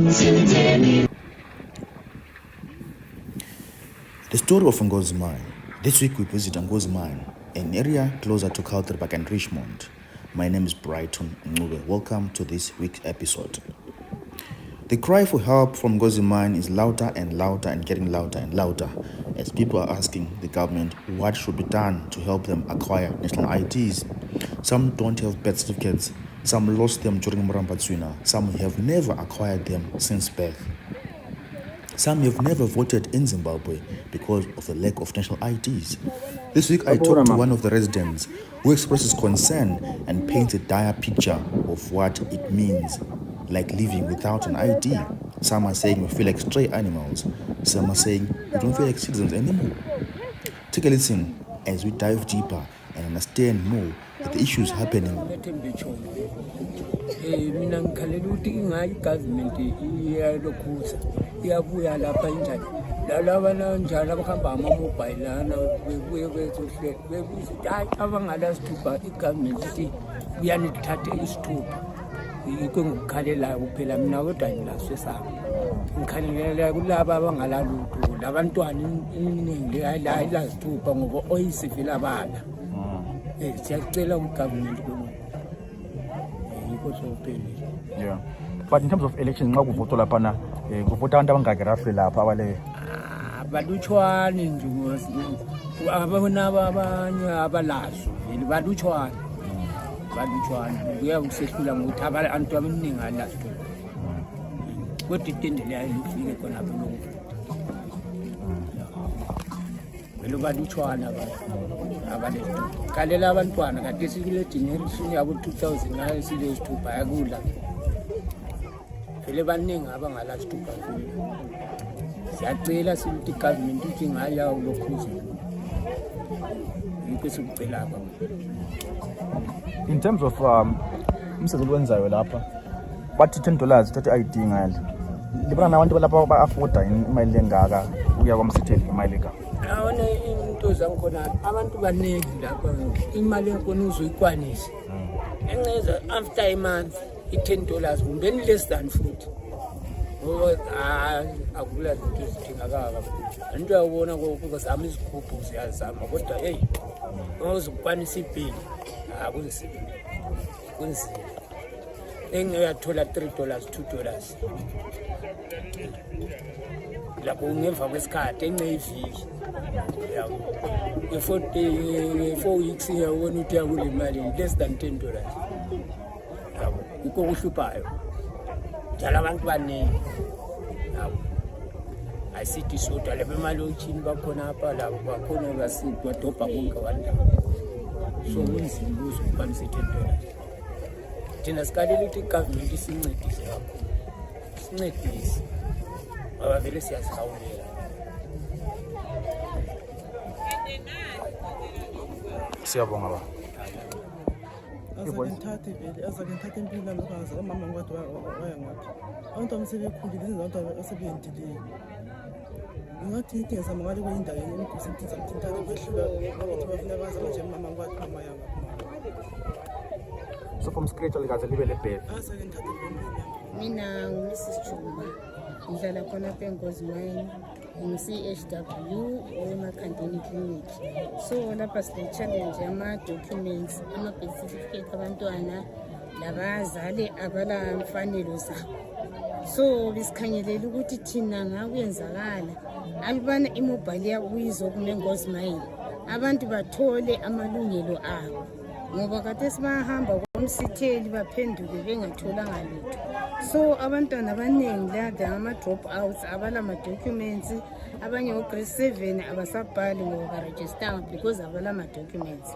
The story of Ngozi Mine. This week we visit Ngozi Mine, an area closer to Kalterbach and Richmond. My name is Brighton Ngube. Welcome to this week's episode. The cry for help from Ngozi Mine is louder and louder and getting louder and louder as people are asking the government what should be done to help them acquire national IDs. Some don't have birth certificates, some lost them during Murambatswina, some have never acquired them since birth. Some have never voted in Zimbabwe because of the lack of national IDs. This week I talked to one of the residents who expresses concern and paints a dire picture of what it means, like living without an ID. Some are saying we feel like stray animals. Some are saying we don't feel like citizens anymore. Take a listen as we dive deeper and understand more of the issues happening. Mina ngikhalela ukuthi ingayi government iyalokhuza iyabuya lapha njani lalaba njalo abahamba ama-mobile lana bebuye bezohle bebuza ukuthi hayi abangalasithupha igovernment ithi kuyanithathe isithupha yikho ngikukhalelayo kuphela mina kodwa ngilaso esami ngikhalela kulaba abangalalutho labantwana iningi ayilazithupha ngoba oyisivile abala siyacela ugovernment yeah, but in terms of elections, nxa kuvotwa laphana kuvota abantu abangaki roughly lapha abaleyo? Balutshwane nje abona abanye abalazo balutshwane kuya kusehlula ngokuthi abantu abaningi alazo kodwa itendele yayifike khona lapho vele balutshwane abalento kalela abantwana kade sikule generation yabo 2000 ngayo sile isithupha yakula vele baningi abangala sithupha kuyo siyacela sithi government ithi ngaya ulokhuza yikho sikucela apha. In terms of umsebenzi wenzayo lapha bathi $10 thathe ID ngale libona nabantu balapha ba-afforda imali lengaka ukuya kwamsitheli imali engaka awona into zangikhona abantu baningi lapha imali yakhona uzoyikwanisa enceza after a month $10 kumbe less than futhi akula zinto ezidingakala into yawubona ukuzama izigubhu ziyazama kodwa hey uzokwanisa ibhili kunzima engiyathola $3 $2 lapho ngemva kwesikhathi engeyiviki for weeks yawona ukuthi yakule mali less than $10 yikho kuhluphayo njalo abantu baningi ayisithi sodwa lapho imali yokuthini bakhona apha lapho bakhona basidwa dobha konke wandawo so kunzima ukukwanisa $10 thina sikalela ukuthi igovernment isincedise kakhulu sincedise ngoba vele siyazihawulela. Siyabonga ba azakenthathe vele azakenthathe impilo lokho mama ngwathi waya ngwathi abantu abasebekhulile izinto asebendile ngathi into ngizama ngale kwindawo yemkhosi into zamthintathe kwehlula ukuthi bafuna baza manje mama ngwathi mama yanga so from scratch likaze libe lebhele azakenthathe mina ngu-Mrs. Juma ngihlala khona apha eNgozi Mine ngi-CHW emakhandeni clinic. So lapha sile-challenge ama-documents ama-birth certificate abantwana labazali abala mfanelo zabo. So besikhanyelela ukuthi thina ngakuyenzakala alibana imobile yakuyizo kuneNgozi Mine abantu bathole amalungelo abo ngoba kade sibahamba komsitheli baphenduke bengatholanga lutho. So abantwana abaningi la ama-drop outs abala ma-documents abanye grade 7 abasabhali ngoba barejistanga because abala ma-documents.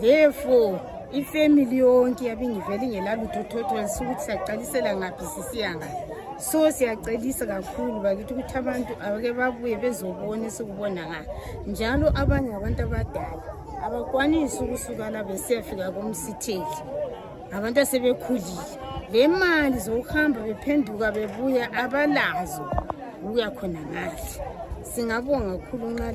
Therefore ifamily yonke yabingivele ingelalutho total ukuthi siyaqalisela ngaphi sisiya ngaphi. So siyacelisa kakhulu bakithi ukuthi abantu abake babuye bezobona sikubona nga njalo abanye abantu abadala abakwanisi ukusuka la besiyafika komsitheli abantu asebekhulile le mali zokuhamba bephenduka bebuya abalazo ukuya khona ngathi. Singabonga kakhulu nxa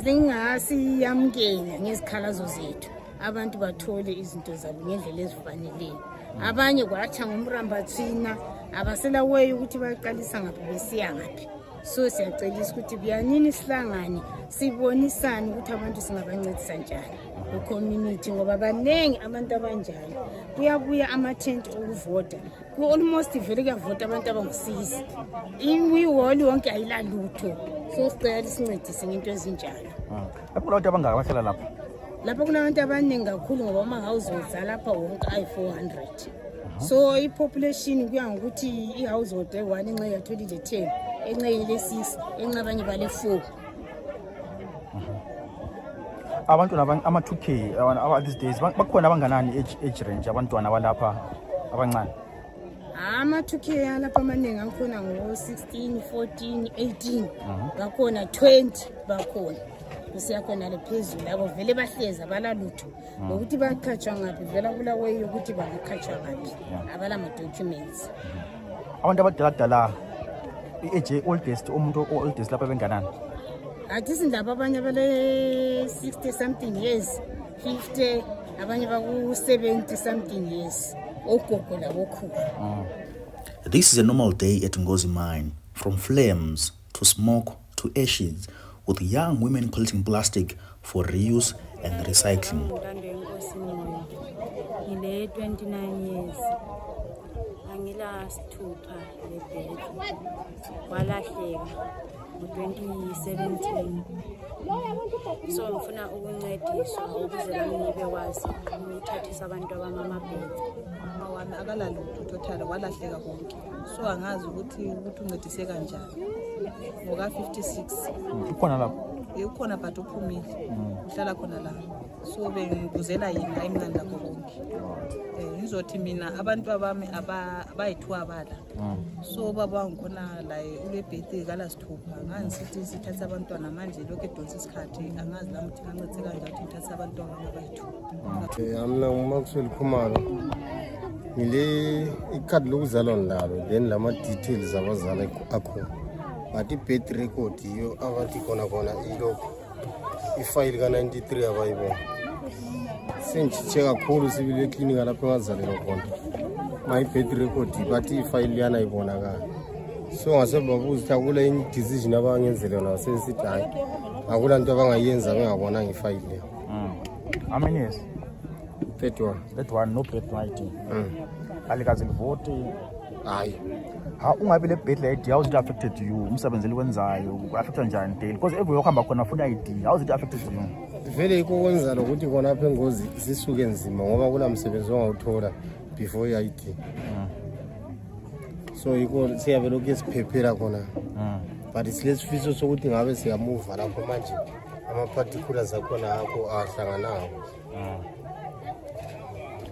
lingasiyamukela ngezikhalazo zethu abantu bathole izinto zabo ngendlela ezifaneleyo. Abanye kwatsha ngomrambathina abasela way ukuthi baqalisa ngaphi besiya ngaphi. So siyacelisa ukuthi kuyanini sihlangane sibonisane ukuthi abantu singabancedisa njani ku-community ngoba banengi abantu abanjalo. Kuyabuya ama-tent okuvota ku-almost vele kuyavota abantu abangu-6 iwihholi wonke ayilalutho. So sicela sincedise ngento ezinjalo. Lapho kunabantu abangaka abahlala lapha? Lapha kunabantu abaningi kakhulu ngoba ama-households alapha wonke ayi-400. So i-population kuya ngokuthi i-household eyi-1 enxe yatholile 10 enxe ile-6 enxe abanye bale-4. Abantwana ama-2K these days bakhona abanganani age range abantwana abalapha abancane? Ama-2K alapha amaningi akhona ngo-16, 14, 18 bakhona 20 bakhona kusiyakhona lephezulu abo vele bahlezi abalalutho ngokuthi baqhatshwa ngaphi vela kula way yokuthi bangaqhatshwa ngaphi abalama-documents. Abantu abadala i-age oldest umuntu oldest lapha benganani? Athi sindaba abanye bale 60 something years 50 abanye baku-70 something years ogogo labokhulu. This is a normal day at Ngozi Mine, from flames to smoke to ashes, with young women collecting plastic for reuse and recycling. Ngile 29 years angila sithupha lebheki walahleka ngo-2017. So ngifuna ukuncediswa ukuze nami ngibe wazi ukuthathisa abantu abamamabheki. Mama wami akalalutho total walahleka konke. So angazi ukuthi uncedise kanjani. Ngoka 56. Ukhona lapho? Ukhona but uphumile. Uhlala khona la. So bengibuzela yena hayi mina lakho konke. Ngizothi mina abantu abami abayithu abala. So baba ngikhona la ule birthday kala sithupha. Ngangisithi sithatha abantwana manje lokho edonsa isikhathi angazi la ukuthi ngancedise kanjani ukuthi ngithatha abantwana abayithu. Mina nguMaxwell Khumalo. Ngile ikhadi lokuzalwa ngalo then lama details abazala akho. But i-birth record iyo abathi khona ilokho ifile ka-93 abayibona. Sengitshe kakhulu sibile eklinika lapho engazalelwa khona. My-birth record bathi ifile liyana ibonakala. So ngase babuza ukuthi akula enye decision abangenzele yona sesithi hayi akula nto abangayenza bengabonanga ifile leyo. How many years? 31. No birth right. Alikaze livote. Hayi. Ungabe le birth ID how is it affected you? Umsebenzi eliwenzayo affected njani daily? Because everywhere uhamba khona ufuna ID. How is it affected you? Vele iko kwenza lokuthi khona apha eNgozi sisuke nzima ngoba kula msebenzi ongawuthola before i-ID. So iko siyavela ukuyesiphephela khona. But silesifiso sokuthi ngabe siyamuva lapho manje ama-particulars akhona akho ahlanganayo.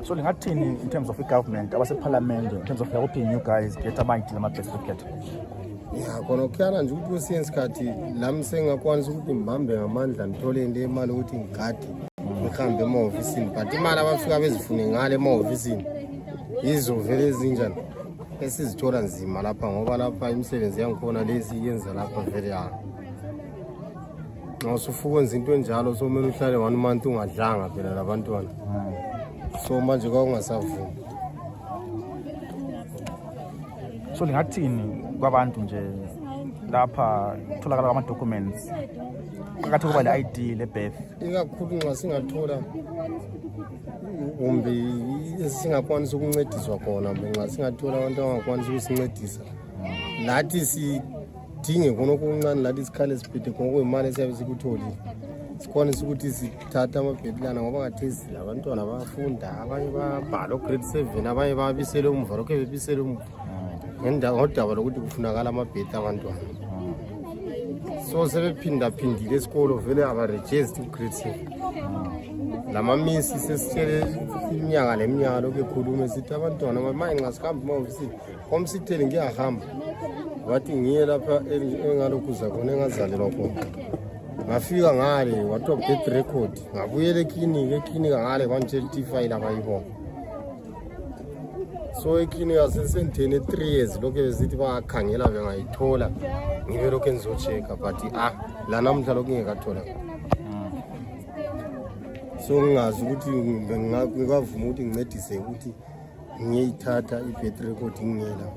So lingathini in terms of the government abase-parliament in terms of helping you guys get ama-ID lama-birth certificate? Ya khona ukuyana nje ukuthi kwesinye isikhathi lami sengingakwanisa ukuthi ngibambe ngamandla ngithole into imali ukuthi ngigade ngihambe emahhovisini but imali abafika bezifune ngale emahhovisini yizo vele ezinjani esizithola nzima lapha ngoba lapha imisebenzi yangikhona lezi yenza lapha vele ya nxa usufuka wenza into enjalo so kumele uhlale 1 month ungadlanga phela labantwana. So manje kwakungasavumi. So lingathini kwabantu nje lapha tholakala ama-documents phakathi kuba le-ID le-birth? Ikakhulu nxa singathola kumbe singakwanisa ukuncediswa khona nxa singathola abantu abangakwanisa ukusincedisa lathi sidinge khona okuncane lathi sikhale siphethe khona okuyimali esiyabe sikutholile sikwanisa ukuthi sithathe amabhekilana ngoba ngathesi abantwana bayafunda abanye babhala grade 7 abanye babisele umva lokho bebisele umva ngodaba lokuthi kufunakala amabheti abantwana. So sebephindaphindile esikolo vele abarejesti ku-grade 7. Lamamisi sesitshele iminyaka leminyaka lokhu ekhulume sithi abantwana manje nxa sihambe emahhovisini komsithele ngiyahamba bathi ngiye lapha engalokhuza khona engazalelwa khona. Ngafika ngale wathiwa birth record ngabuyela eklinika ngale kwantshela ukuthi ifayile abayibona. So eklinika sesendithene 3 years lokhu besithi bangakhangela bengayithola ngibe lokhu engizochecka but la namhla lokhu ngekathola. So ngingazi ukuthi ngingavuma ukuthi ngincedise ukuthi ngiyithatha i-birth record ngiyela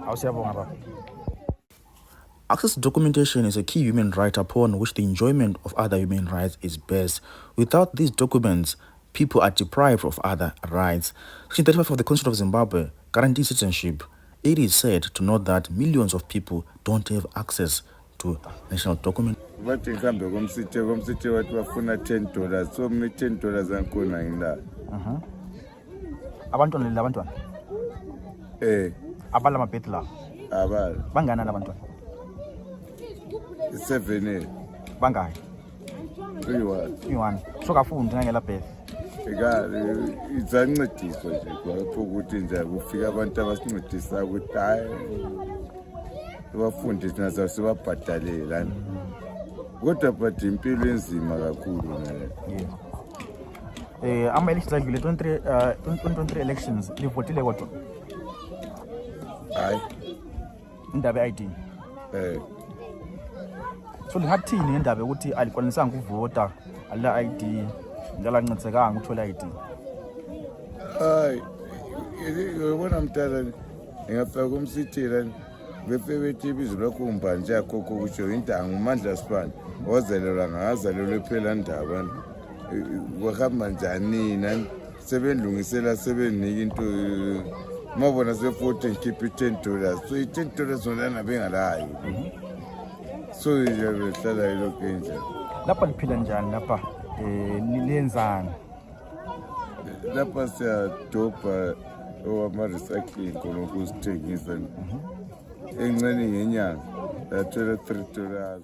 Awusiyabonga baba. Access to documentation is a key human right upon which the enjoyment of other human rights is based. Without these documents, people are deprived of other rights. Section 35 of the Constitution of Zimbabwe guarantees citizenship. It is sad to note that millions of people don't have access to national documents. Bathi ngihambe komsithe wathi bafuna $10, so mna $10 angikhona ngila. Abantwana labantwana. Abala mabhethi la. Abala. Bangana labantwana. 7. Bangaki? 3-1. So kafundi ngela bhethi. Izancediswa nje kwapho ukuthi nje kufika abantu abasincedisa ukuthi hayi abafundi thina sibabhadalela. Kodwa but impilo enzima kakhulu ne. Ama-elections adlule 2023 elections livotile kodwa. Hayi. Indaba ye-ID. So lingathini ngendaba yokuthi alikwanisanga ukuvota ala ID njalo ncedsekanga ukuthola ID? Hayi. Yabona mntana ngiyafika kumsithela bese bethi ibizo lakho umbanje yakho kusho intangu uMandla Sibani wazelelwa ngazalelwe phela ndaba wahamba njani nani sebenilungisela sebenika into mabona sefoto ngikhipha $10 so $10 zona bengalayo so ngiyahlala yilokho nje Lapha liphila njani lapha lenzani? Lapha siyadobha owama-recycling khona ukusithengisa encane ngenyanga yathola $3.